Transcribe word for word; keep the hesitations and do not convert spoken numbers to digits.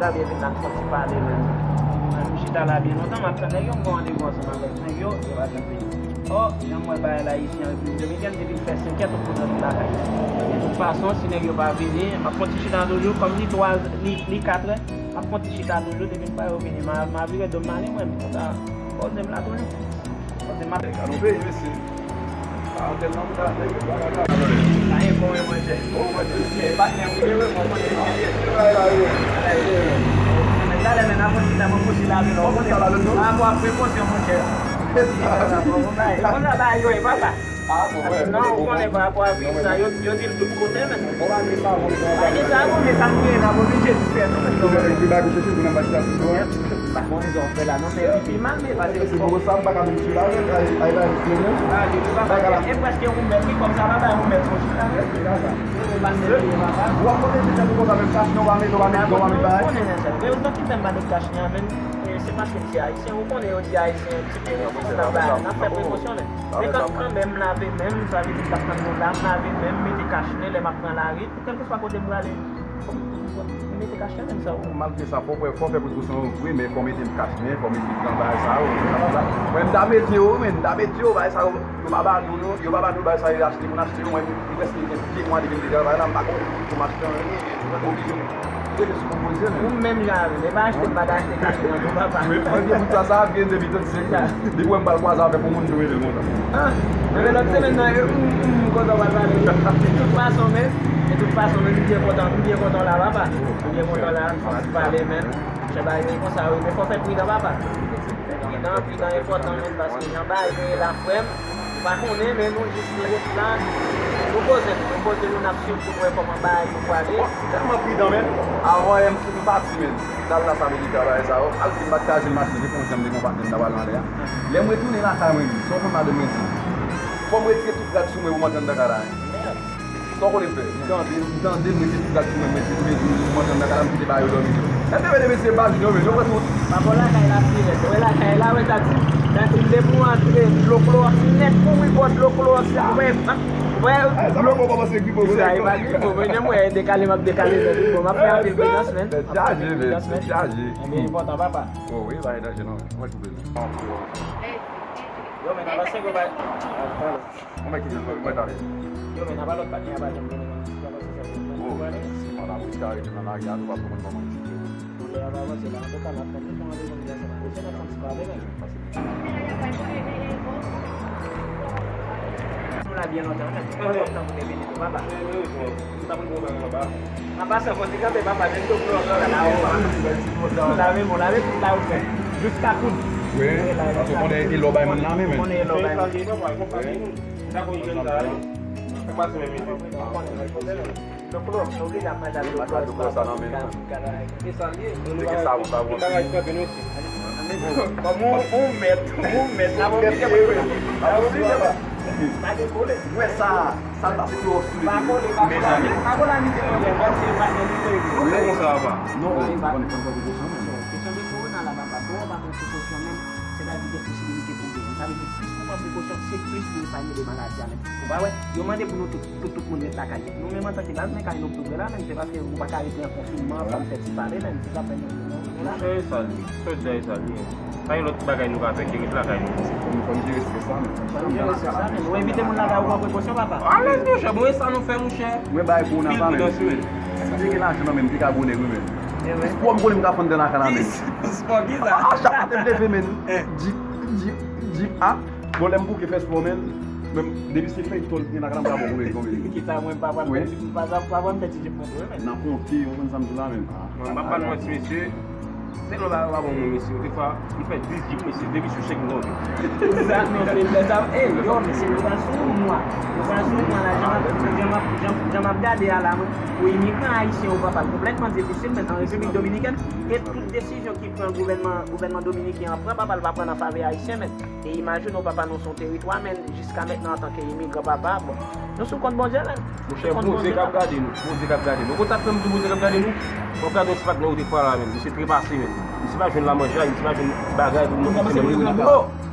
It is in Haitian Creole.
Sa byen vin la, m sòti pale menm. Mwen, m chita la byen lontan, m ap tann nèg yo, m gen randevou ansanm avèk nèg yo, yo pa janm vini. Ò, jan m wè bagay la isi an Repiblik Dominikèn, depi l fè senkè, tout moun rantre lakay yo. De tout fason, si nèg yo pa vini, m ap fè yon ti chita toujou, kòm li twa, li, li katrè, m ap fè yon ti chita toujou, depi m pa yo vini, m a, m a vire do m ale mwen, konsa, poze m la toujou. Poze m ap. Gade yon peyi, mesye. Sa anpil nan mouda nèg yo pa ka. Sa enfòme mwen chè. Bon, mwen di chè, patnè m wi, mwen konnen. Talè men, n ap fon chita, mwen fon chita avè l, ou konnen. Sa la, non? Rapò a prekosyon, monchè. Konsa bagay yo ye, papa. Ah, bon, wè. Non, ou konnen pa rapò a vi sa, yo, yo di l tout kote, men. Bon, pa gen sa, bon, men sa m gen la, m oblije di fè tou, men. Ou pa gen chèche pou nan machina sou do a? M pa konnen sa w fè la, non, men li pi mal, men pase. Se pou sa m pa ka vin chita la, men, ay, ay, ay, men. Ah, li pa ka. E prèske ou menm, wi, kòm sa pa bay ou menm, fò chita, men. Ou ap monte ti tèt ou konsa, menm kach, non, pa met, non, pa met, non, pa met bagay. Ou konnen, men, sa. Rezon ki fè m pa met kach, men, e, se paske m se ayisyen, ou konnen, yo di ayisyen, ti pe rezistans, n ap fè prekosyon, men. Men kan, kanmenm, m lave men m, sa vle di m t ap tann nou la, m lave men m, mete kach nez, lè m ap pran lari, kèlkeswa kote m prale, m mete kach nez, men sa. Malgre sa, fò w fè, fò w fè prekosyon vre, men fò w mete kach nez, fò w mete gran bagay sa yo, men sa pa sa. Mwen, m ta mete yo, men m ta mete yo, bagay sa yo, yo pa ba nou, non, yo pa ba nou bagay sa yo, achte, moun achte yo, mwen, m prèske gen de mwa depi m te travay la, m pa konn pou m achte anyen, men mwen oblije m rete sou pwopoze, men. Ou menm jan avè m, e pa achte m pa t achte kach nez an tou, papa. Mwen, mwen vye bout sa, sa ap gen depi trannsenk an. Depi wè m pral kwaze avèk yon moun, m rele l konsa. Ah, men lòt semèn nan, e, m, m, m kontan w pral pale. De tout fason, men, de tout fason, men, m byen kontan, m byen kontan w la, papa. M byen kontan w la, m santi pale, men. Chè bagay yo konsa, wi, men fò fè pridan, papa. Fè pridan, pridan enpòtan, men, paske jan bagay yo ye la, frè m, ou pa konnen, men nou jis nan wout la. Nou poze nou, nou poze nou, n ap swiv pou nou wè kòman bagay yo prale. Tèlman pridan, men. Avan yè m, m pati, men. M t al Las Americas, bagay sa yo. Al fin m pa t ka jwenn machin, te fè yon jan m te gon patnè m t ap al anlè a. Lè m retounen lakay mwen, sa w konn madanm mwen di? Fò m retire tout rad sou mwen pou m antre anndan kay la. Sa w konnen m fè? M tande, m tande, m retire tout rad sou mwen, m retire, m retire, m antre anndan kay la, m kite bagay yo dòmi. Lè m te mete mesye baz yo, men, yo pran tout. Pa bò lakay la, pi rèd. Wè lakay la, wè, ta di, ta di, depi w antre, dlo klowòks nèt, kouri bò dlo klowòks la, wè, wè, dlo. Sa pa kòmanse gripe, sa e pa gripe, mwen, menm wè, dekale, m ap dekale, men, bon, m ap fè anpil pridans, men. Tèt chaje, men, tèt chaje. Ebyen, enpòtan, papa. Oh, wi, pa gen danje, non, men. Mwen koupe, men. Yo, men, avanse, yo, bay. Mwen kite l, mwen, mwen tande. Yo, men, napa lòt patnè a pa janm vini, men, si pa pase sa, yo, men, oh, mwen, si pandan pou ka rete nan lari a, nou pa konn kòman li site. Bon, lè a pa avanse la, antouka, n ap tann nou, fè randevou nou ansanm avè w, se n ap fè ti pale, men. Nou la byen lontan, men. Kontan pou te vini tou, papa. An pasan, fò n ti kanpe, papa, men tou pran la, ou la, men bon, lave tout la, ou fè. Jiska koud. Wi, paske w konnen e lò bay moun la, men, men. Konnen e lò bay moun. Wi. Donk, nou, nou oblije ap manje avèk dlo klowòks sa nan men nou. Li gen savon, savon. Kòm ou, ou mèt, ou mèt, la, ou oblije manje. Pa dekole. Mwen sa, sa l pase klowòks sou li. Pa kole, pa kole. Pa kole a mizè mwen, mwen se patnè li, mwen. Ou fè konsa, papa? Non, ou pa konn pran prekosyon, men. Kesyon de kowona la, papa, bon, ou pa pran prekosyon, men, sètadi gen posibilite pou genyen. Sa vle di, plis nou pran prekosyon, se plis nou epanye de maladi a, men. Ou pa wè, yo mande pou nou tout, tout, tout moun ret lakay yo. Nou menm antanke baz, men kay nou tou prè la, men se paske nou pa ka rete an konfinman, fò n fè ti pale, men se sa fè nou, nou, nou la. Monchè, e sa l ye. Sòt di a, e sa l ye. Pa gen lòt bagay nou ka fè ke ret lakay nou. Fò n, fò n jere strès la, men. Fò n jere strès la, men. Ou envite moun lakay ou pran prekosyon, papa. Alèz, monchè, bon, e sa nou fè, monchè. Mwen bay pou w nan sa, men. Pil pridans, wi. Si m te gen lajan nan men m, m te ka bonè, wi, men. E wi. Pou m konnen m ka fann dan lakay la, men. Pou kisa? A, chak maten m leve, men. Djip, djip, djip, a. Bon, lè m bouke fè spò, men, men depi se fèy tòl ki gen lakay la, m ka bon konbyen, konbyen. Kisa mwen pa pral fè ti, pa, pa, pa pral fè ti jip mwen tou, men. Nan konte, ou konn sa m di la, men. Mwen pa pral manti, mesye. Tèlman bagay yo pa bon, mwen, mesye. Defwa, m fè dis jip, mesye, depi sou chèk m tonbe. Sa, non, se lè sa, e, yo, mesye, nou pral sou yon mwa. Nou pral sou yon mwa la, jan m ap, jan m ap, jan, jan m ap gade a la, mwen, pou imigran ayisyen yo, papa, konplètman difisil, men, an Repiblik Dominikèn, e tout desizyon ki pran gouvènman, gouvènman dominiken an pran, papa, l pa pran nan favè ayisyen, men. E imajine w, papa, nou se yon teritwa, men jiska mentnan, antanke imigran, papa, bon, nou sou kont Bondye, men. Monchè, Bondye k ap gade nou. Bondye k ap gade nou. Ou konn sa k fè m di w Bondye k ap gade nou? W ap gade yon ti patnè ou te fè la, men. Misye trepase, men. Misye pa jwenn lamanjay, misye pa jwenn bagay pou l manje, men. Oh!